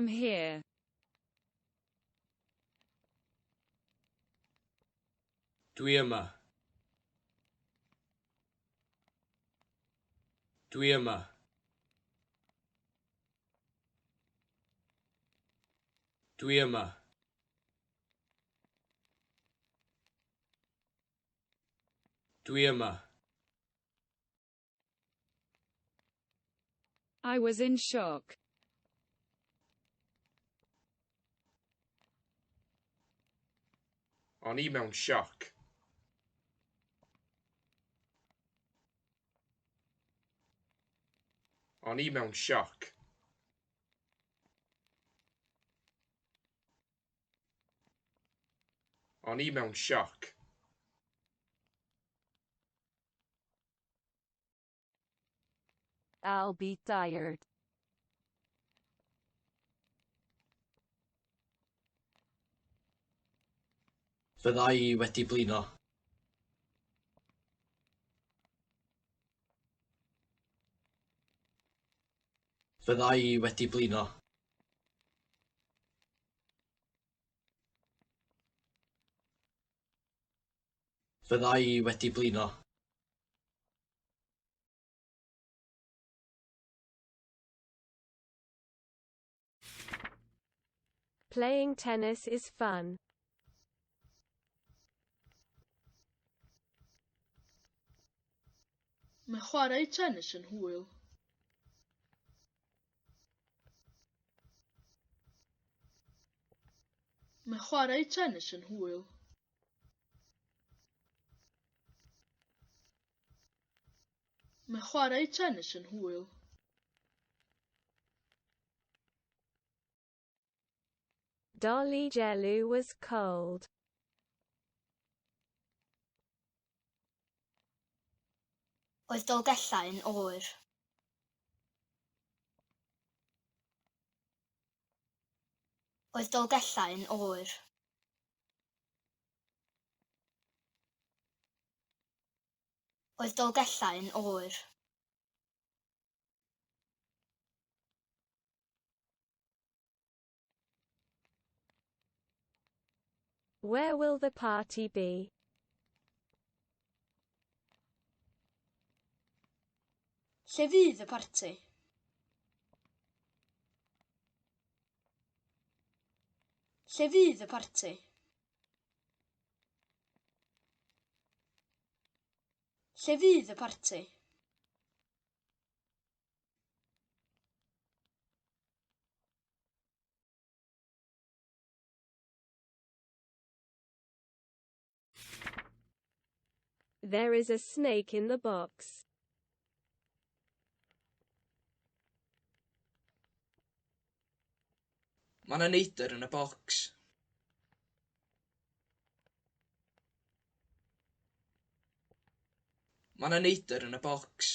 I'm here. Dwi yma. Dwi yma. Dwi yma. Dwi yma. I was in shock. O'n i mewn sioc. O'n i mewn sioc. O'n i mewn sioc. I'll be tired. Fydda i wedi blino. Fydda i wedi blino. Fydda i wedi blino. Playing tennis is fun. Mae chwarae tennis yn hwyl. Mae chwarae tennis yn hwyl. Mae chwarae tennis yn hwyl. Dolgellau was cold. Oedd Dolgellau yn oer. Oedd Dolgellau yn oer. Oedd Dolgellau yn oer. Where will the party be? Lle fydd y parti? Lle fydd y parti? Lle fydd y parti? There is a snake in the box. Mae 'na neidr yn y bocs. Mae 'na neidr yn y bocs.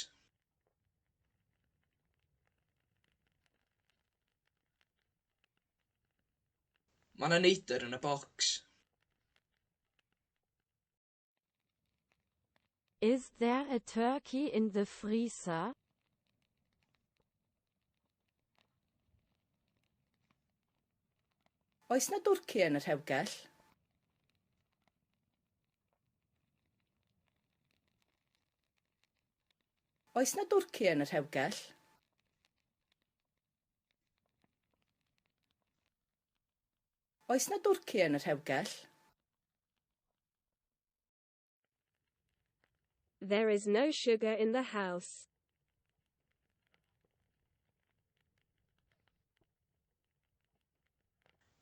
Mae 'na neidr yn y bocs. Is there a turkey in the freezer? Oes 'na dwrci yn y rhewgell? Oes 'na dwrci yn y rhewgell? Oes 'na dwrci yn y rhewgell? There is no sugar in the house.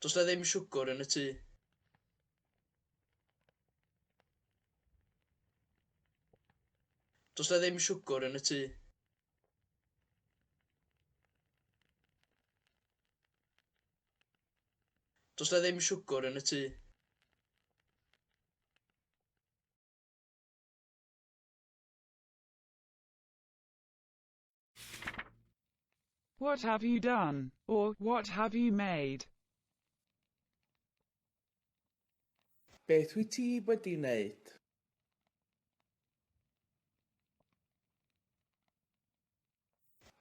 Does 'na ddim siwgr yn y tŷ. Does 'na ddim siwgr yn y tŷ. Does 'na ddim siwgr yn y tŷ. What have you done? Or, what have you made? Beth wyt ti wedi wneud?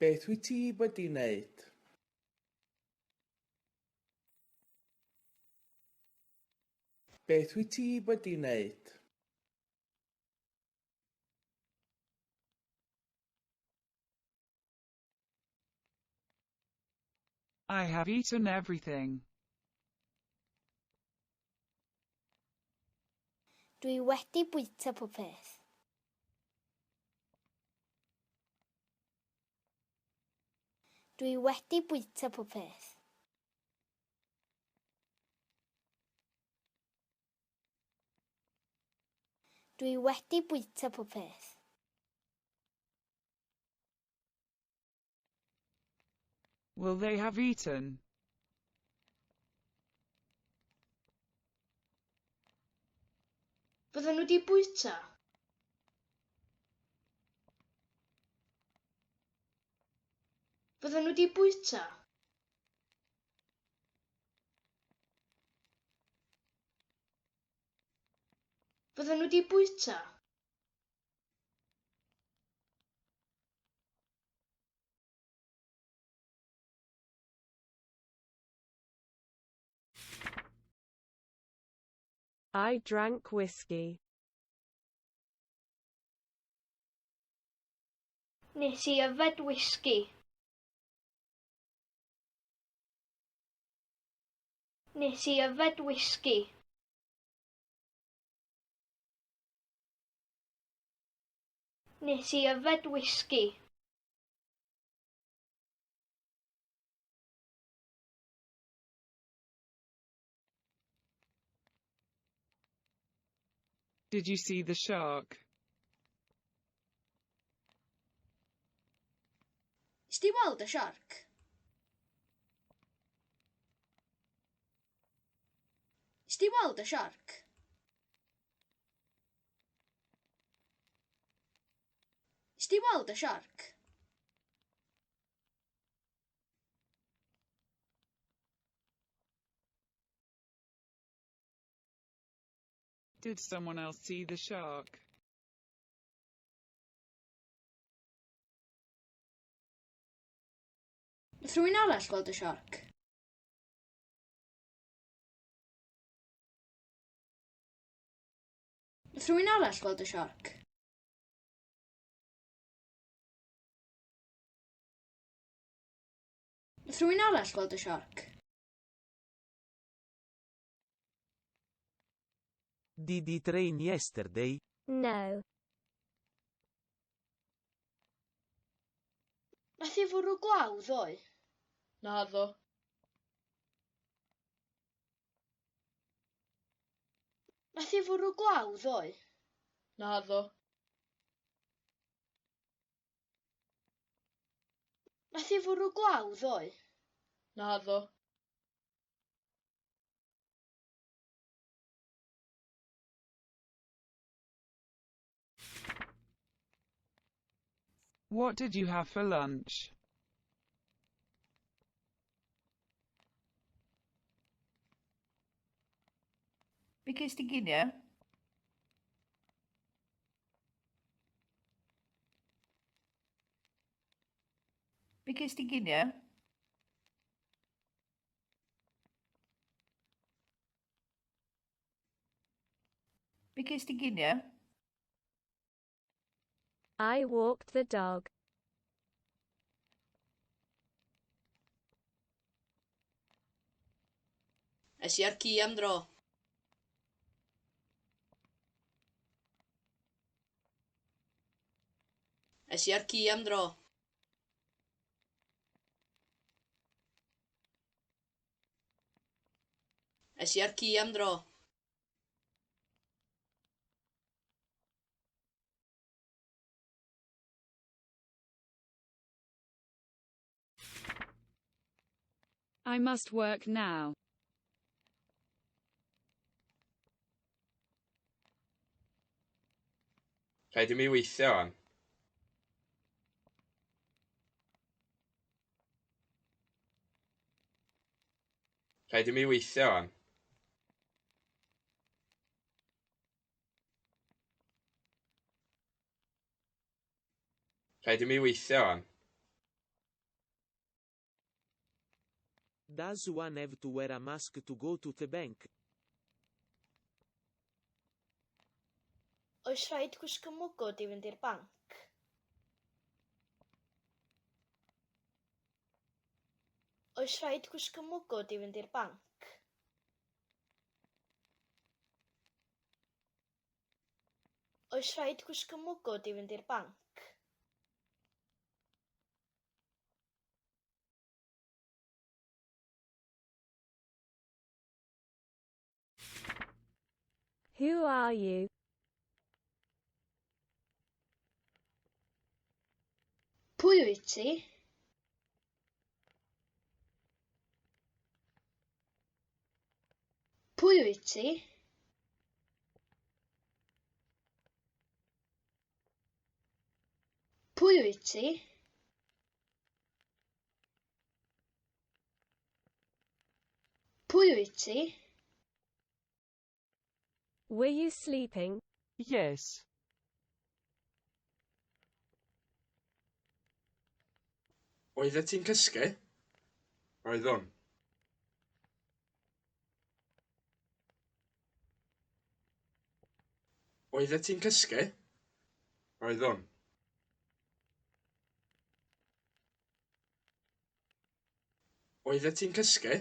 Beth wyt ti wedi wneud? Beth wyt ti wedi wneud? I have eaten everything. Dwi wedi bwyta popeth. Dwi wedi bwyta popeth. Dwi wedi bwyta popeth. Will they have eaten? Fydden nhw wedi bwyta? Fydden nhw wedi bwyta? Fydden nhw wedi bwyta? I drank whiskey. Nes i yfed whisky. Nes i yfed whisky. Nes i yfed whisky. Did you see the shark? Nes di weld y siarc? Nes di weld y siarc? Nes di weld y siarc? Did someone else see the shark? Nath rhywun arall gweld y siarc? Nath rhywun arall gweld y siarc? Nath rhywun arall gweld y siarc? Did it rain yesterday? No. Nath hi fwrw glaw ddoe? Naddo. Nath hi fwrw glaw ddoe? Naddo. Nath hi fwrw glaw ddoe? Naddo. What did you have for lunch? Be ges ti ginio? Be ges ti ginio? Be ges ti ginio? I walked the dog. Es i â'r ci am dro. Es i â'r ci am dro. Es i â'r ci am dro. I must work now. Rhaid i mi weithio wan. Rhaid i mi weithio wan. Rhaid i mi weithio wan. Does one have to wear a mask to go to the bank? Oes rhaid gwisgo mwgwd i fynd i'r banc? Oes rhaid gwisgo mwgwd i fynd i'r banc? Oes rhaid gwisgo mwgwd i fynd i'r banc? Who are you? Pwy wyt ti? Pwy wyt ti? Pwy wyt ti? Pwy wyt ti? Were you sleeping? Yes. Oeddet ti'n cysgu? Oeddwn. Oeddet ti'n cysgu? Oeddwn. Oeddet ti'n cysgu?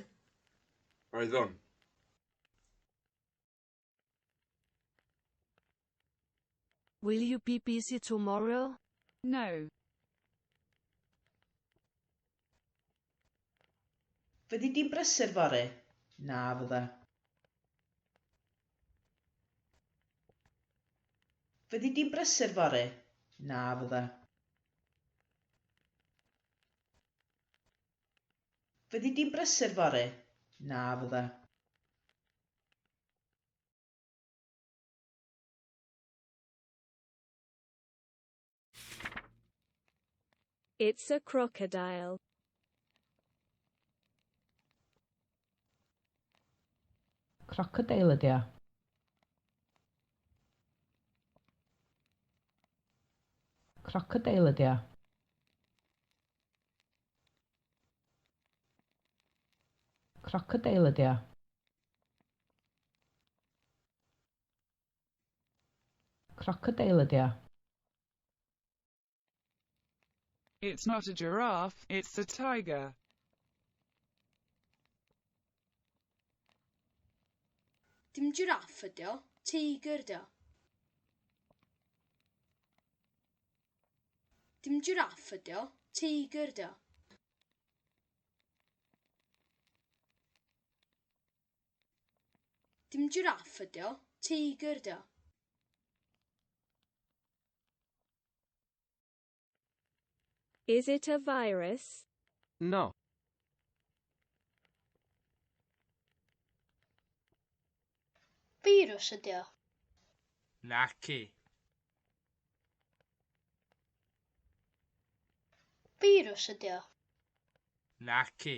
Oeddwn. Will you be busy tomorrow? No. Fyddi di'n brysur fory? Na fydda. Fyddi di'n brysur fory? Na fydda. Fyddi di'n brysur fory? Na fydda. It's a crocodile. Crocodeil ydy o. Crocodeil ydy o. Crocodeil ydy o. Crocodeil ydy o. It's not a giraffe, it's a tiger. Dim jiráff ydy o, teigr ydy o. Dim jiráff ydy o, teigr ydy o. Dim jiráff ydy o, teigr ydy o. Is it a virus? No. Firws ydy o. Naci. Firws ydy o. Naci.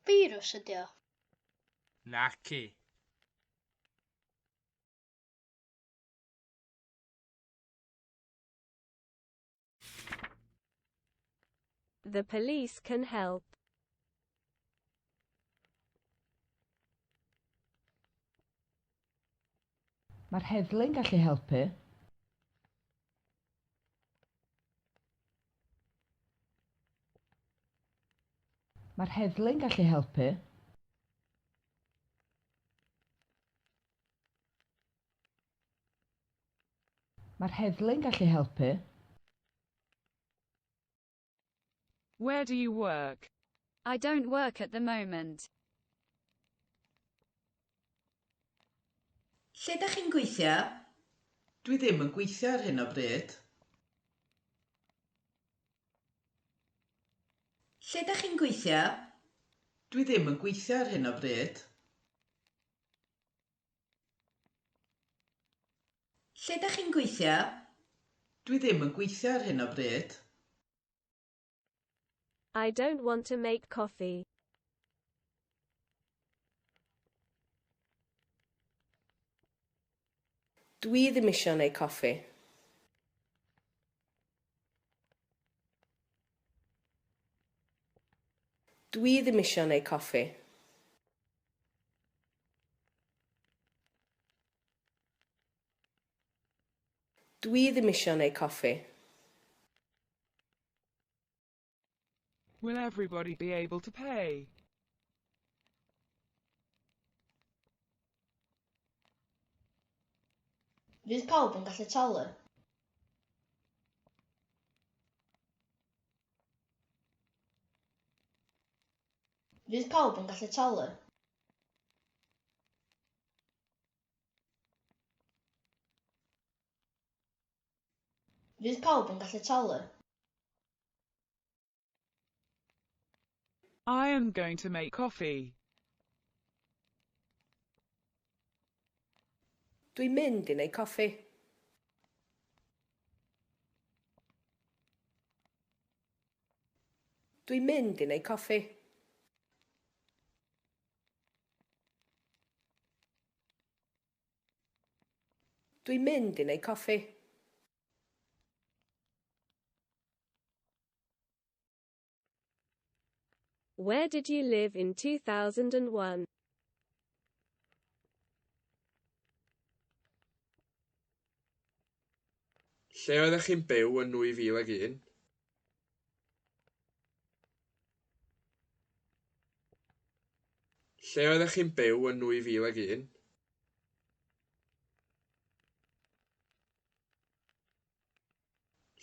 Firws ydy o. Naci. The police can help. Mae'r heddlu'n gallu helpu. Mae'r heddlu'n gallu helpu. Mae'r heddlu'n gallu helpu. Where do you work? I don't work at the moment. Lle ydych chi'n gweithio? Dwi ddim yn gweithio ar hyn o bryd. Lle ydych chi'n gweithio? Dwi ddim yn gweithio ar hyn o bryd. Lle ydych chi'n gweithio? Dwi ddim yn gweithio ar hyn o bryd. I don't want to make coffee. Dwi ddim isio neud coffi. Dwi ddim isio neud coffi. Dwi ddim isio neud coffi. Will everybody be able to pay? Fydd pawb yn gallu talu? Fydd pawb yn gallu talu? Fydd pawb yn gallu talu? I am going to make coffee. Dwi'n mynd i neud coffi. Dwi'n mynd i neud coffi. Dwi'n mynd i neud coffi. Where did you live in 2001? Lle oeddech chi'n byw yn 2001? Lle oeddech chi'n byw yn 2001?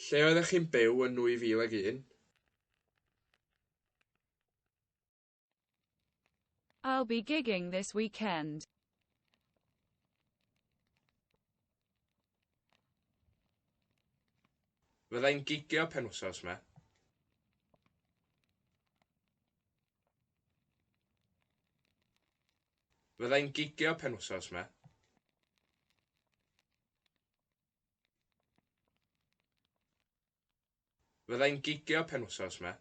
Lle oeddech chi'n byw yn 2001? I'll be gigging this weekend. Fydda i'n gigio penwythnos 'ma. Fydda i'n gigio penwythnos 'ma. Fydda i'n gigio penwythnos 'ma.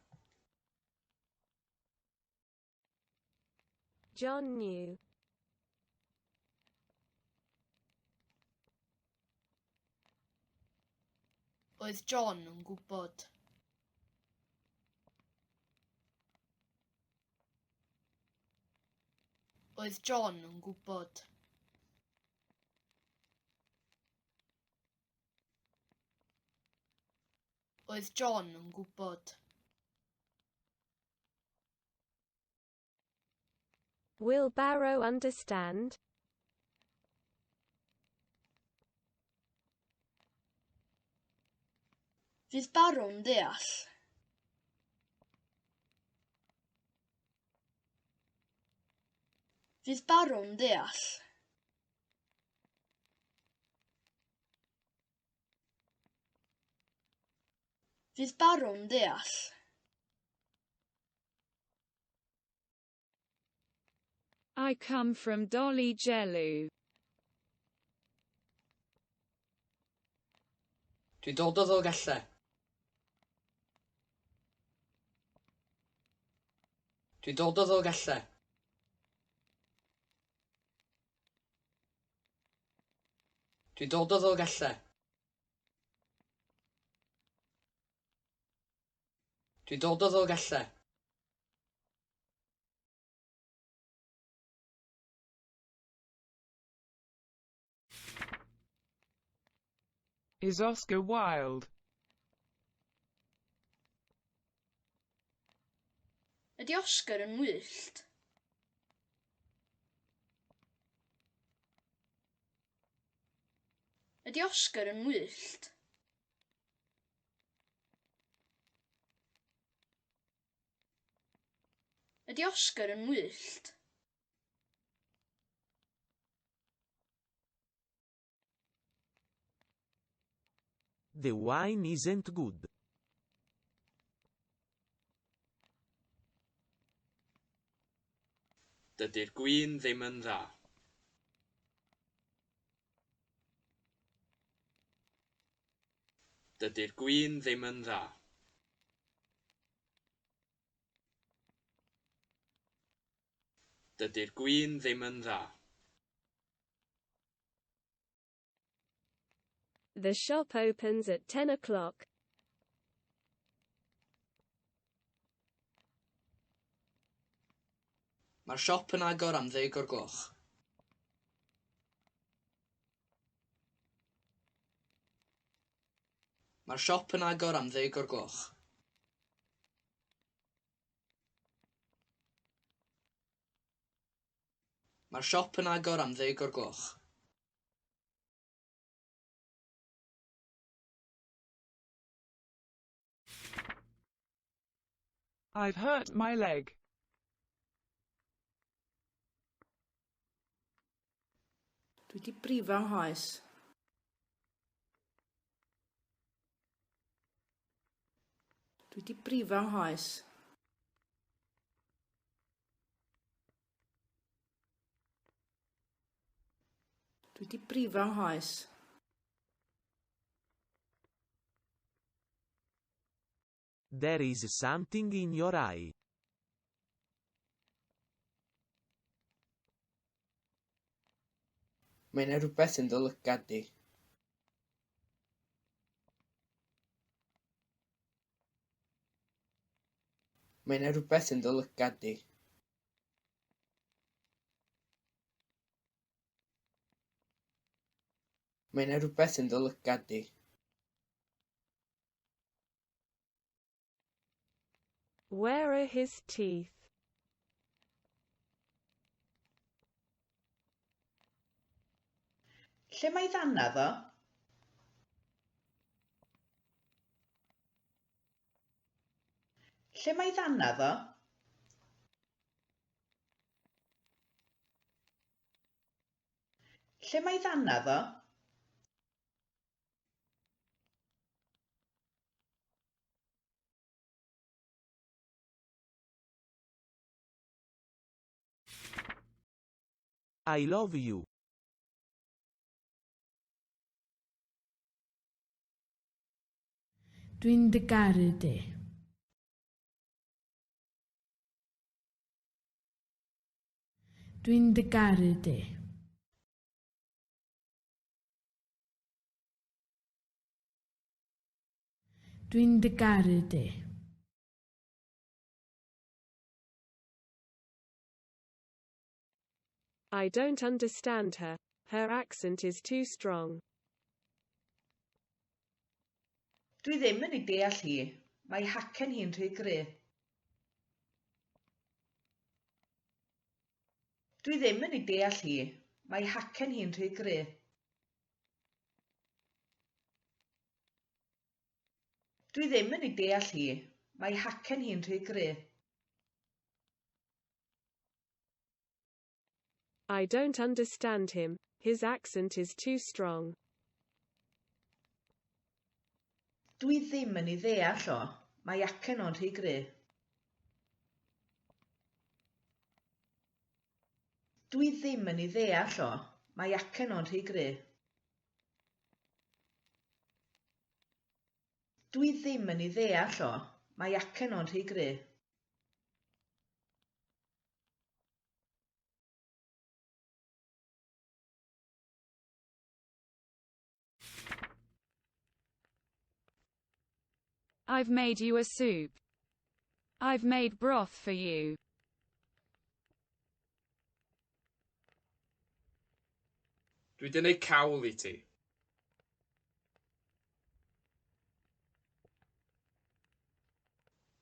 John knew. Oedd John yn gwybod. Oedd John yn gwybod. Oedd John yn gwybod. Will Barrow understand? Fydd Barrow'n deall? Fydd Barrow'n deall? Fydd Barrow'n deall? I come from Dolly Jellu. Dwi'n dod o Ddolgellau. Dwi'n dod o Ddolgellau. Dwi'n dod o Ddolgellau. Dwi'n dod o Ddolgellau. Is Oscar Wilde? Ydy Oscar yn wyllt? Ydy Oscar yn wyllt? Ydy Oscar yn wyllt? The wine isn't good. Dydy'r gwin ddim yn dda. Dydy'r gwin ddim yn dda. Dydy'r gwin ddim yn dda. The shop opens at 10 o'clock. Mae'r siop yn agor am 10 o'r gloch. Mae'r siop yn agor am 10:00. Mae'r siop yn agor am 10:00. I've hurt my leg. Dwi 'di brifo 'nghoes. Dwi 'di brifo 'nghoes. Dwi 'di brifo 'nghoes. There is something in your eye. Mae 'na rywbeth yn dy lygad di. Mae 'na rywbeth yn dy lygad di. Mae 'na rywbeth yn dy lygad di. Where are his teeth? Lle mae ei ddannedd o? Lle mae ei ddannedd o? Lle mae ei ddannedd o? I love you. Dwi'n dy garu di. Dwi'n dy garu di. Dwi'n dy garu di. I don't understand her. Her accent is too strong. Dwi ddim yn ei deall hi. Mae ei hacen hi'n rhy gry. Dwi ddim yn ei deall hi. Mae ei hacen hi'n rhy gry. Dwi ddim yn ei deall hi. Mae ei hacen hi'n rhy gry. I don't understand him. His accent is too strong. Dwi ddim yn ei ddeall o. Mae acen o'n rhy gry. Dwi ddim yn ei ddeall o. Mae acen o'n rhy gry. Dwi ddim yn ei ddeall o. Mae acen o'n rhy gry. I've made you a soup. I've made broth for you. Dwi 'di neud cawl i ti.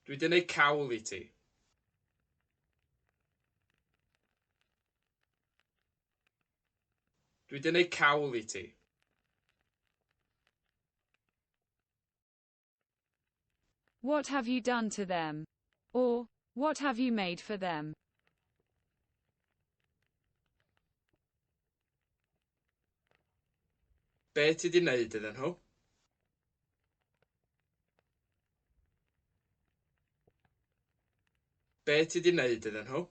Dwi 'di neud cawl i ti. Dwi 'di neud cawl i ti. What have you done to them? Or, what have you made for them? Be ti 'di neud iddyn nhw? Be ti 'di neud iddyn nhw?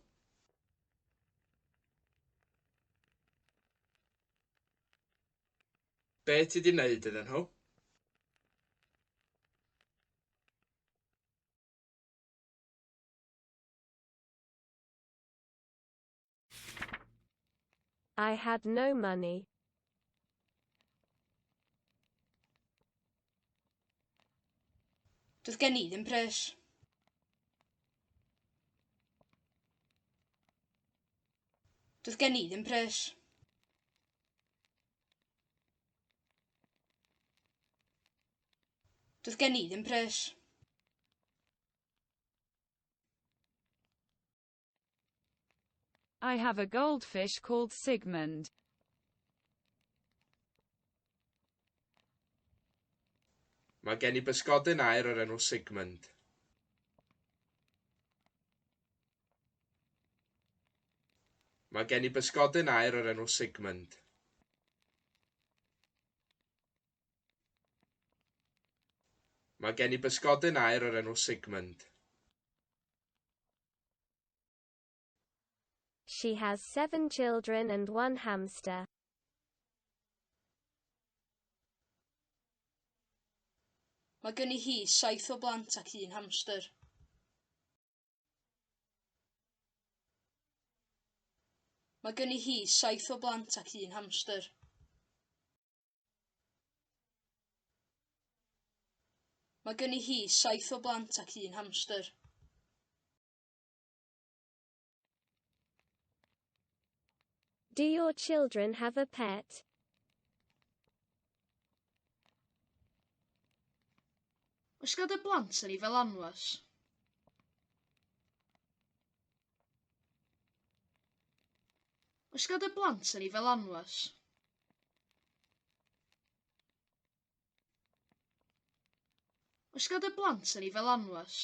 Be ti 'di neud iddyn nhw? I had no money. Doedd gen i ddim pres. Doedd gen i ddim pres. Doedd gen i ddim pres. I have a goldfish called Sigmund. Mae gen i bysgodyn aur o'r enw Sigmund. Mae gen i bysgodyn aur o'r enw Sigmund. Mae gen i bysgodyn aur o'r enw Sigmund. She has 7 children and 1 hamster. Mae gynni hi 7 o blant ac un hamster. Mae gynni hi 7 o blant ac un hamster. Mae gynni hi 7 o blant ac un hamster. Do your children have a pet? Oes gan dy blant anifail anwes? Oes gan dy blant anifail anwes? Oes gan dy blant anifail anwes?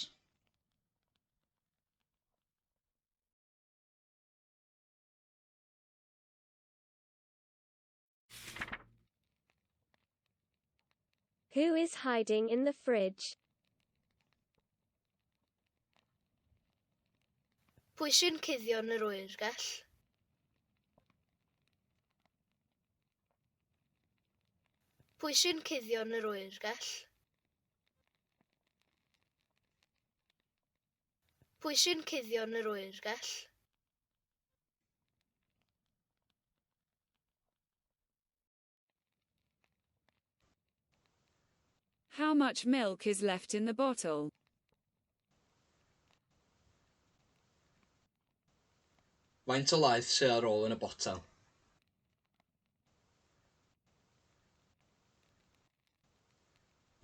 Who is hiding in the fridge? Pwy sy'n cuddio yn yr oergell? Pwy sy'n cuddio yn yr oergell? Pwy sy'n cuddio yn yr oergell? How much milk is left in the bottle? Faint o laeth sy ar ôl yn y botel?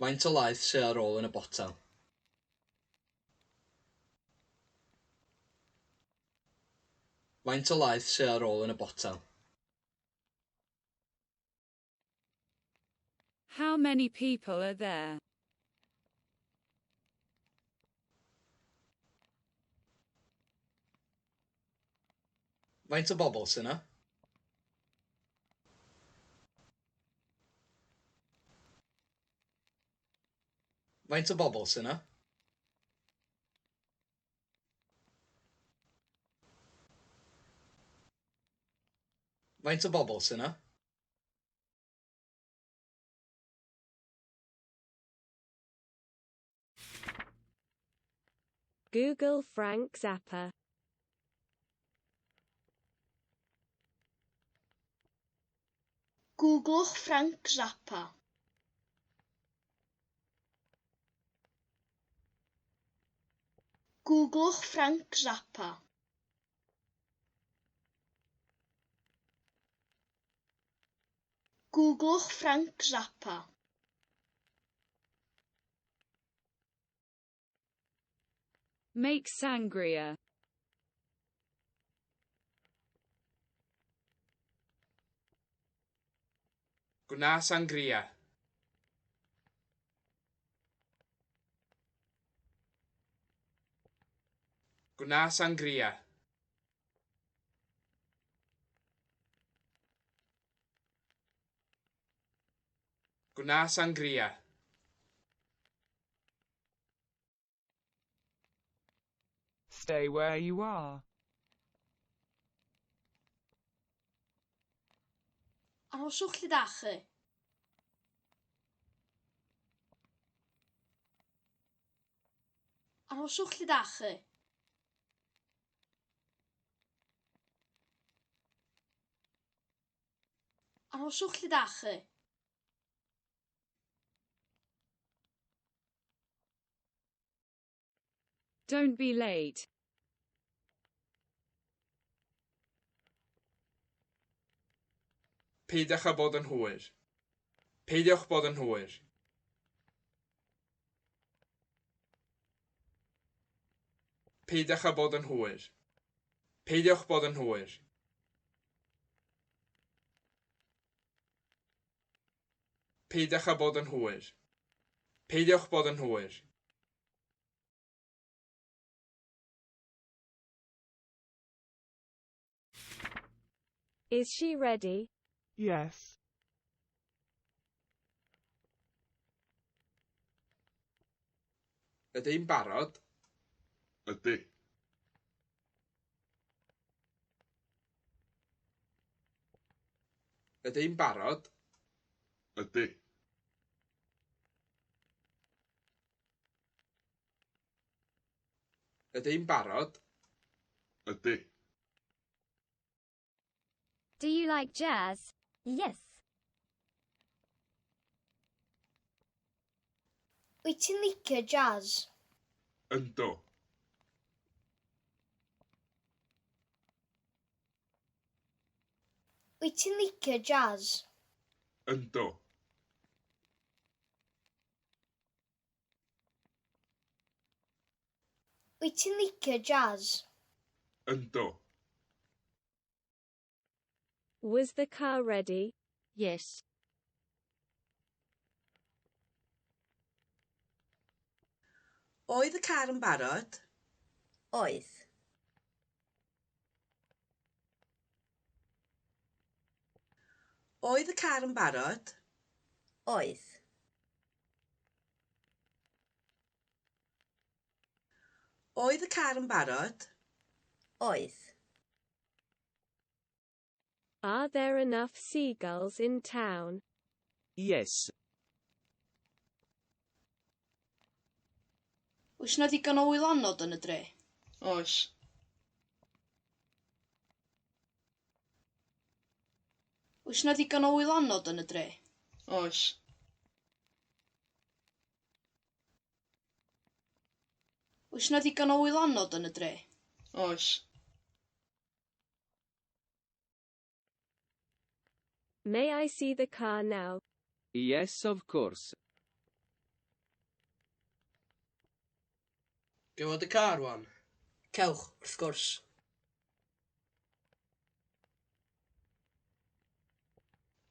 Faint o laeth sy ar ôl yn y botel? Faint o laeth sy ar ôl yn y botel? How many people are there? Faint o bobl sy 'na? Faint o bobl sy 'na? Faint o bobl sy 'na? Google Frank Zappa. Googlwch Frank Zappa. Googlwch Frank Zappa. Googlwch Frank Zappa. Make sangria. Gwna sangria. Gwna sangria. Gwna sangria. Stay where you are. Arhoswch lle dach chi. Arhoswch lle dach chi. Arhoswch lle dach chi. Don't be late. Peidiwch â bod yn hwyr. Peidiwch bod yn hwyr. Peidiwch â bod yn hwyr. Peidiwch bod yn hwyr. Peidiwch â bod yn hwyr. Peidiwch bod yn hwyr. Is she ready? Yes. Ydy hi'n barod? Ydy. Ydy hi'n barod? Ydy. Ydy hi'n barod? Ydy. Do you like jazz? Yes. Wyt ti'n licio jazz? Yndw. Wyt ti'n licio jazz? Yndw. Wyt ti'n licio jazz? Yndw. Was the car ready? Yes. Oedd y car yn barod? Oedd. Oedd y car yn barod? Oedd. Oedd y car yn barod? Oedd. Are there enough seagulls in town? Yes. Oes 'na ddigon o wylanod yn y dre? Oes. Oes 'na ddigon o wylanod yn y dre? Oes. Oes 'na ddigon o wylanod yn y dre? Oes. May I see the car now? Yes, of course. Ga i weld y car rwan? Cewch, wrth gwrs.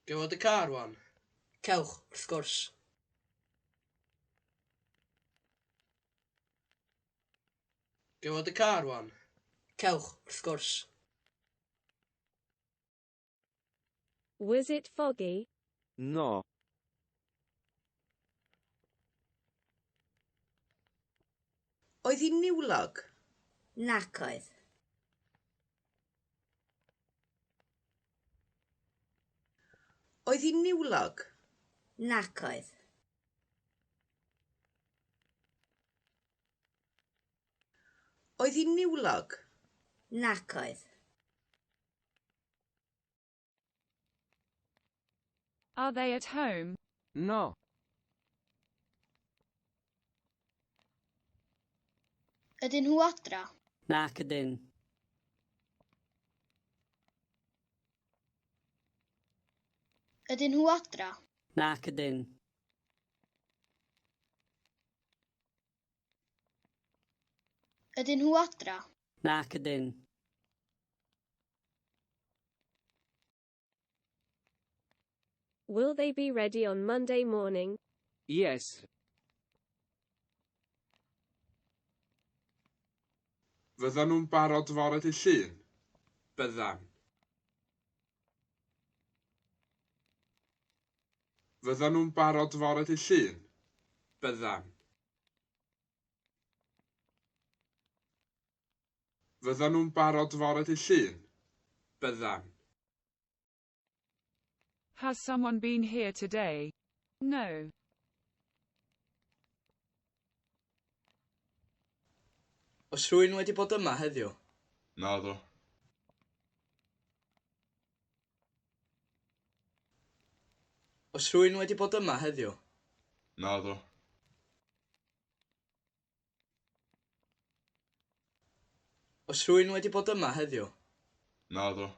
Ga i weld y car rwan? Cewch, wrth gwrs. Ga i weld y car rwan? Cewch, wrth gwrs. Was it foggy? No. Oedd hi'n niwlog? Nac oedd. Oedd hi'n niwlog? Nac oedd. Oedd hi'n niwlog? Nac oedd. Are they at home? No. Ydyn nhw adra? Nac ydyn. Ydyn nhw adra? Nac ydyn. Ydyn nhw adra? Nac ydyn. Will they be ready on Monday morning? Yes. Fyddan nhw'n barod fore dydd Llun? Byddan. Fyddan nhw'n barod fore dydd Llun? Byddan. Fyddan nhw'n barod fore dydd Llun? Byddan. Has someone been here today? No. Oes rhywun wedi bod yma heddiw? Naddo. Oes rhywun wedi bod yma heddiw? Naddo. Oes rhywun wedi bod yma heddiw? Naddo.